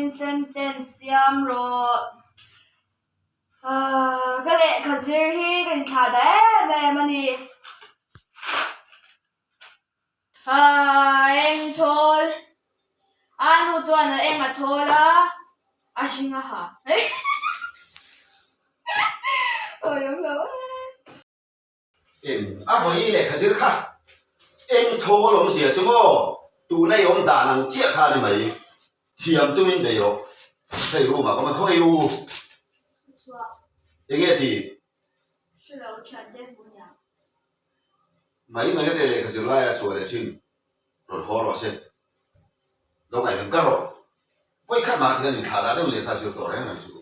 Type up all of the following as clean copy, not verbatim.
hmangin sentence siam rawh. Ka lehkha zir hi ka inthlah dah em em a ni. Eng thawl a nu chuan a eng a thawl a, a hring a ha. Awi awm lo e. Eng a vawi lehkha zir kha eng thawl awmzia chu maw tuna i awm dan ang chiah kha a ni mai. Thiam tumin bei rawh. Hei room ah ka man khawngaih u. Enge ti? Mai mai a te lehkha zir laia chhuah leh thin rawn haw rawh se. Lo ngaihven kar rawh. Vawi khat mah tihian inthlah dah deuh lehkha zir tawh reng reng chu.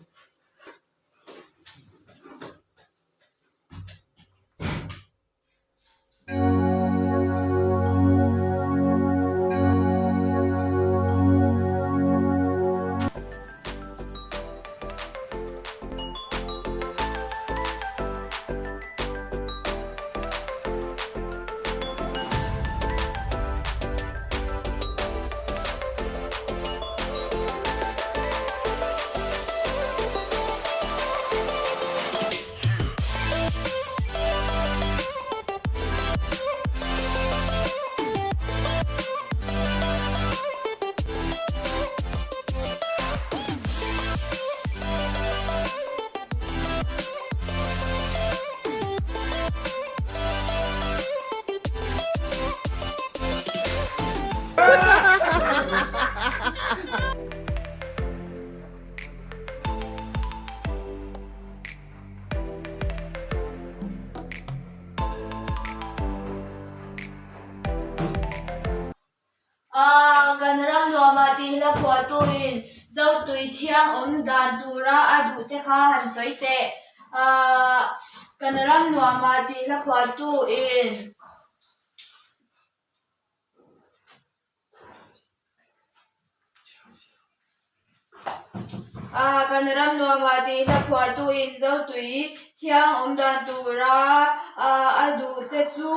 Kan ram nuamah tih hla phuahtuin Zotui thiang awm dan tura a duh te kha han sawi teh. Kan ram nuamah tih hla phuahtuin. Kan ram nuamah tih hla phuahtuin Zotui thiang awm dan tura a duh te chu.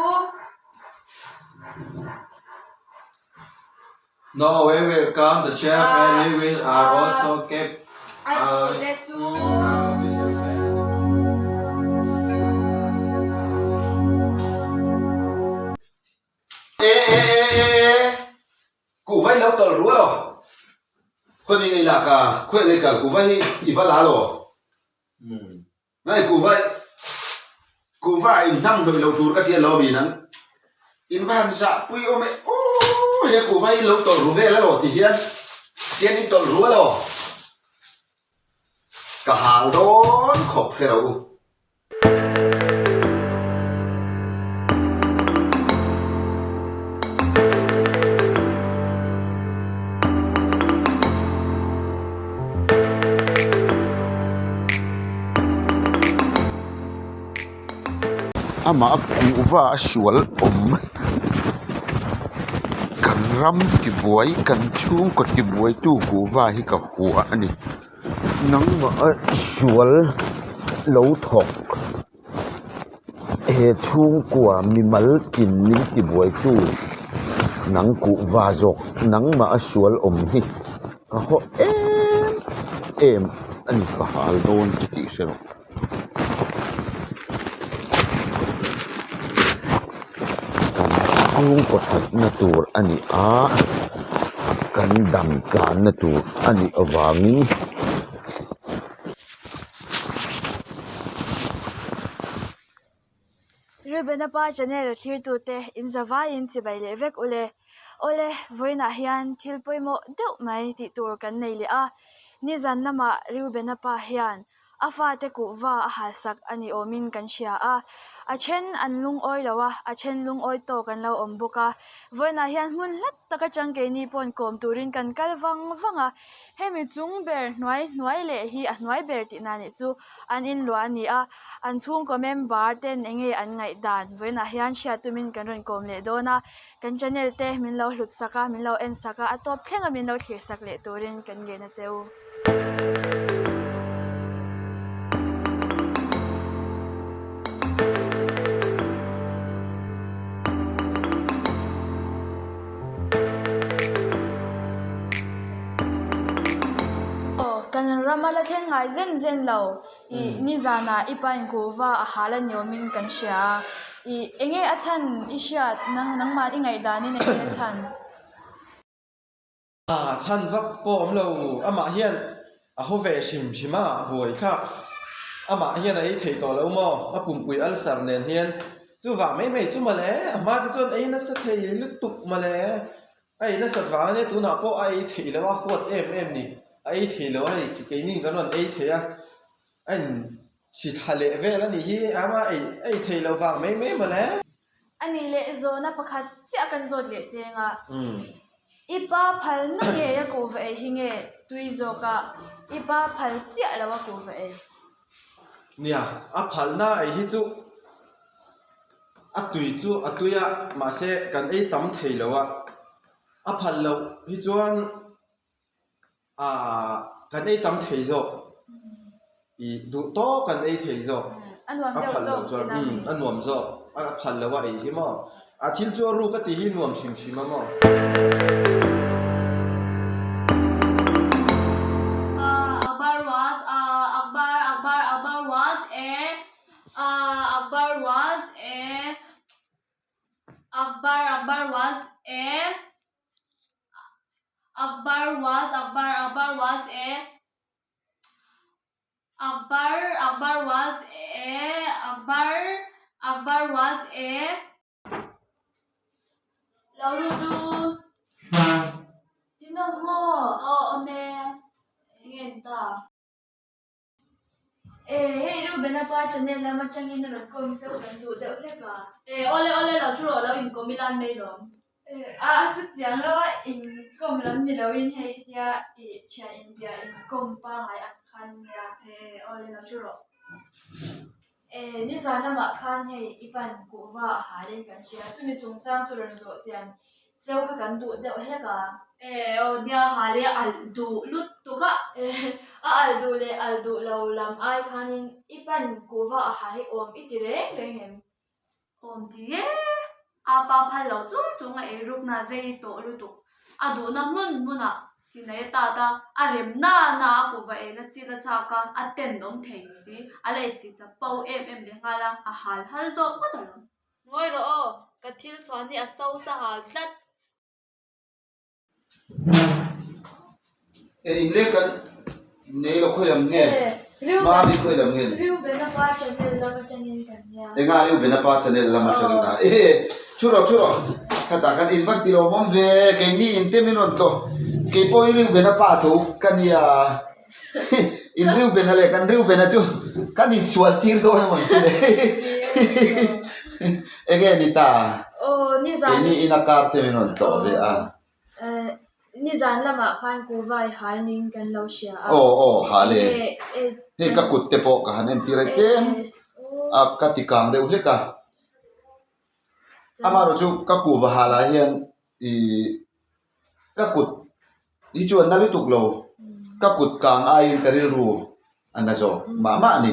No we welcome the chef and we will are also kept A duh te chu. E e e e e Kuhva hi lo tawlh rual aw. Khawi mi ngei lak a, khawi ngei kal kuhva hi i va la lo. Ngai kuhva kuhva ah in hnam hnawih lo tur ka tian lo a mi nang. In va han zah pui awm e aw he kuhva hi lo tawlh ru vel a lo ti hian tian in tawlh rual aw. Ka hal dawn khawp hre lo u. Amah a kuhva a sual awm kan ram tibuai kan chhungkaw tibuaitu kuhva hi ka hua a ni. Nangmah a sual lo thawk he chhungkua mimal kin min tibuaitu nang kuhva zawk nangmah a sual awm hi ka haw em em a ni ka hal dawn che tih hre rawh. Kan chhungkaw thatna tur a ni a, kan dam tlanna tur a nih avangin. Reuben-a pa channel thlirtute in zavaiin chibai leh vek ule. Awle, vawiinah hian thil pawimawh deuh mai tih tur kan nei leh a. Nizan lamah Reuben-a pa hian A fate kuhva a halsak a ni awmin kan hria a, a then an lungawi lo a, a then lungawi tawk an lo awm bawk a. Vawiinah hian hmun hlat tak atang keini paw'n kawm turin kan kal vang vang a, hemi chung ber hnuai hnuai leh hi a hnuai ber tih na nih chu an inluah a ni a, an chhungkaw member ten eng nge an ngaihdan vawiinah hian hriat tumin kan rawn kawm leh dawn a, kan channel te min lo hlut sak a, min lo en sak a, a tawp thleng a min lo thlir sak leh turin kan ngen a che u. Kan rama la thleng ngai zen zen lo. Ih nizanah i pa in kuhva a hal a ni awmin kan hria a. Ih enge a chhan i hriat nang nangmah i ngaihdanin enge a chhan? A chhan vak pawh awm lo, amah hian a haw ve hrim hrim a, buai thlak. Amah hian a ei thei tawh lo maw? A pumpui ulcer nen hian chuvang mai mai chu mawle, a hma te chuan ei nasa thei lutuk mawle. A ei nasat vang ania tunah pawh a ei theih loh a huat em em ni, a ei thei lo a hei keini kan rawn ei thei a, a in hri tha leh vel a nih hi ama ei ei thei loh vang mai mai mawle. A nih leh zawhna pakhat chiah kan zawt leh cheng a, i pa phalna ngei a kuhva ei hi nge tui zawk a, i pa phal chiah lo a kuhva ei? Nia, a phalna ei hi chu A tui chu a tui a, mahse kan ei tam thei lo a, a phal loh hi chuan aaa kan ei tam thei zawk, ih duh tawk kan ei thei zawk, a phal loh chuan umm a nuam zawk, a phal loh a ei hi maw, a thil chu a ruk a tih hi nuam hrim hrim a maw. Akbar was Akbar Akbar Akbar was a Akbar was a Akbar Akbar was a Akbar was Akbar Akbar was a Akbar Akbar was a Akbar Akbar was a Lo lut u. Inawm maw? Aw awm e. Enge ni ta? E, hei Reuben-a pa channel lam atangin a rawn kawm chauh kan duh deuh hlek a. E, awle awle lo thu rawh lo inkawm ila an mai lawm. E, a chutiang lo a inkawm lam ni loin hei hetia i thian inbia inkawm pangngai ang khan nia. E, awle lo thu rawh. E, nizan lamah khan hei i pan kuhva a halin kan hria, chumi chungchang chu rawn zawh chian Cheu kha kan duh deuh hlek a. E aw nia hal i alh duh lutuk a. E a alh duh leh alh duh lo lam ai khanin i pan kuhva a ha hi awm i ti reng reng em? Awm ti e, a pa phal lo chung chung a eirukna rei tawh lutuk. A duhna hmun hmunah chinai a tat a, a rem na na a kuhva eina chil a chak a, a tenawm thei si, a la inti chapo em em leh nghal a, a hal har zawk ngawt alawm. Ngawi rawh aw, ka thil chhuan hi a so sa hal tlat. E in leh kan nei lo khawi lam nge? Mami khawi lam nge ni? Reuben-a pa channel lam atangin kan nia. Enga Reuben-a pa channel lam atangin a? E thu rawh thu rawh khatah khan in va ti lawm awm ve keini in te min rawn tlawh keipawh hi Reuben-a pa tho ka nia. In Reuben-a leh kan Reuben-a chu kan insual tir dawn a mawn chu le enge ni ta keini ina kar te min rawn tlawh ve a nizan lamah khan kuhva i hal ning kan lo hria a aw aw hal e hei ka kut te pawh ka han entir a tlem a ka ti kang deuh hlek a amaherawhchu ka kuhva hal ah hian ih Ka kut hi chu a na lutuk lo, ka kut kang aiin ka rilru a na zawk mah mah a ni.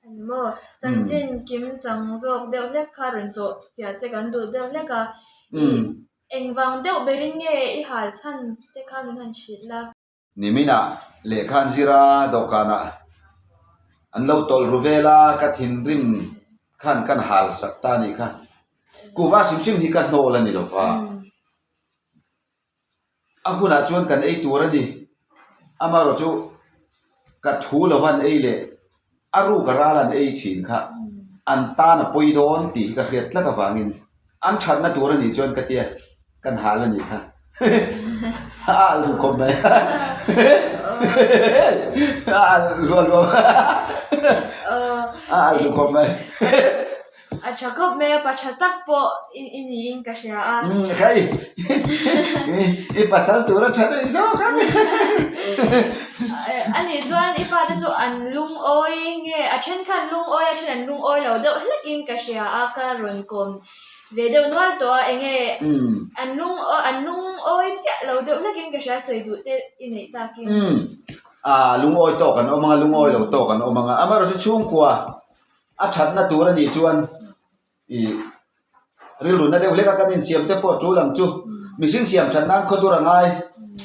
Ani maw? Chanchin kim chang zawk deuh hlek kha rawn zawh fiah che kan duh deuh hlek a. Engvang deuh berin nge i hal chhan te kha min han hrilh la? Niminah lehkha an zir a, dawhkanah an lo tawlh ru vel a, ka thinrim khan kan hal sak ta a nih kha. Kuhva hrim hrim hi ka hnawl a ni lo va, a hunah chuan kan ei tur a ni. Amaherawh chu ka thu lova an ei leh a ruk a ral an ei thin kha an tan a pawi dawn tih hi ka hriat tlat avangin an thatna tur a nih chuan ka tia kan hal a nih kha a al duh khawp mai a al luah luah a al duh khawp mai. A tha khawp mai a, pa tha tak pawh i niin ka hria a. Umm khai i pasal tur a tha daih zawk ang. A nih chuan i fate chu an lungawi nge a then khan lungawi a then an lungawi lo deuh hlek in ka hria a ka rawn kawm ve deuh nual tawh a enge an lung an lungawi chiah lo deuh hlek in ka hria sawi duh te i neih takin. Umm a lungawi tawk an awm ang a lungawi lo tawk an awm ang a amaherawhchu chhungkua A thatna tur a nih chuan ih rilru na deuh hlek a kan insiam te pawh tul ang chu mihring siam that nan khaw dur a ngai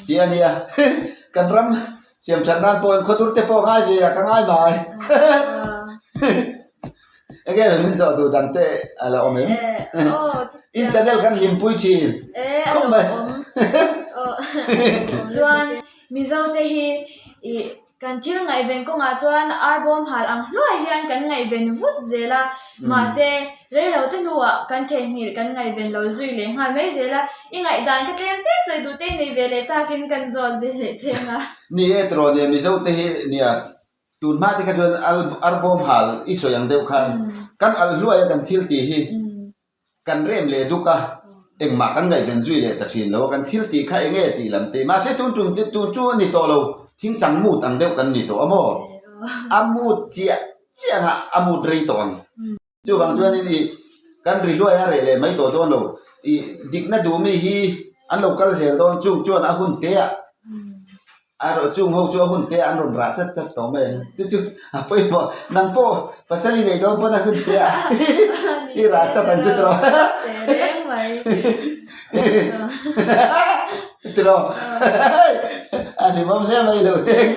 tih a nia kan ram. Siam that nan pawh in khawdur te pawh ngai ve a ka ngai mai. Enge min zawh duh dang te a la awm em? In channel kan hlimpui thin. Khawp mai. Chuan Mizo te hi ih kan thil ngaihven kawngah chuan arbawm hal ang hluai hian kan ngaihven vut zel a, mahse reilo te hnuah kan theihnghilh kan ngaihven lo zui leh nghal mai zel a, i ngaihdan kha tlem te sawi duh te i nei ve leh takin kan zawt ve leh cheng a. Ni e tiraw nia Mizo te hi nia Tun hma te kha chuan al arbawm hal i sawi ang deuh khan kan alh hluai a kan thil tih hi kan rem leh duk a, engmah kan ngaihven zui leh ta thin lo a, kan thil tih kha enge tih lam te mahse tun tum te tun chu a ni tawh lo, thing chang mut ang deuh kan ni tawh a maw? A mut chiah chiah ang a, a mut rei tawh ang. Chuvang chuanin i kan ri hluai a reh leh mai tawh dawn lo. I dikna duh mi hi an lo kal zel dawn chung chuan a hun te ah a rawh chung ho chu a hun te ah an rawn rah chat chat tawh mai ang. Chu chu a pawimawh. Nang pawh pasal i nei dawn pawn a hun te ah i rah chat ang chu tiraw. Tiraw. A hlimawm hle mai lo leng.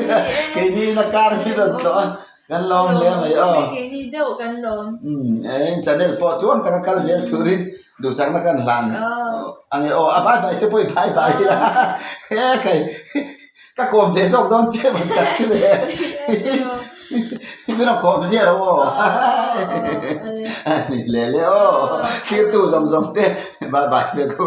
Keini in a kar hi rawn tlawh a. Kan lawm hle mai aw. Keini deuh kan lawm. Umm eng channel pawh chuan kan kal zel turin duhsakna kan hlan ange aw a bye bye te pawh i bye bye ila he kai ka kawm ve zawk dawn che man tak chu le min rawn kawm ziah lo aw ni le le aw thirtu zawng zawng te bye bye vek u.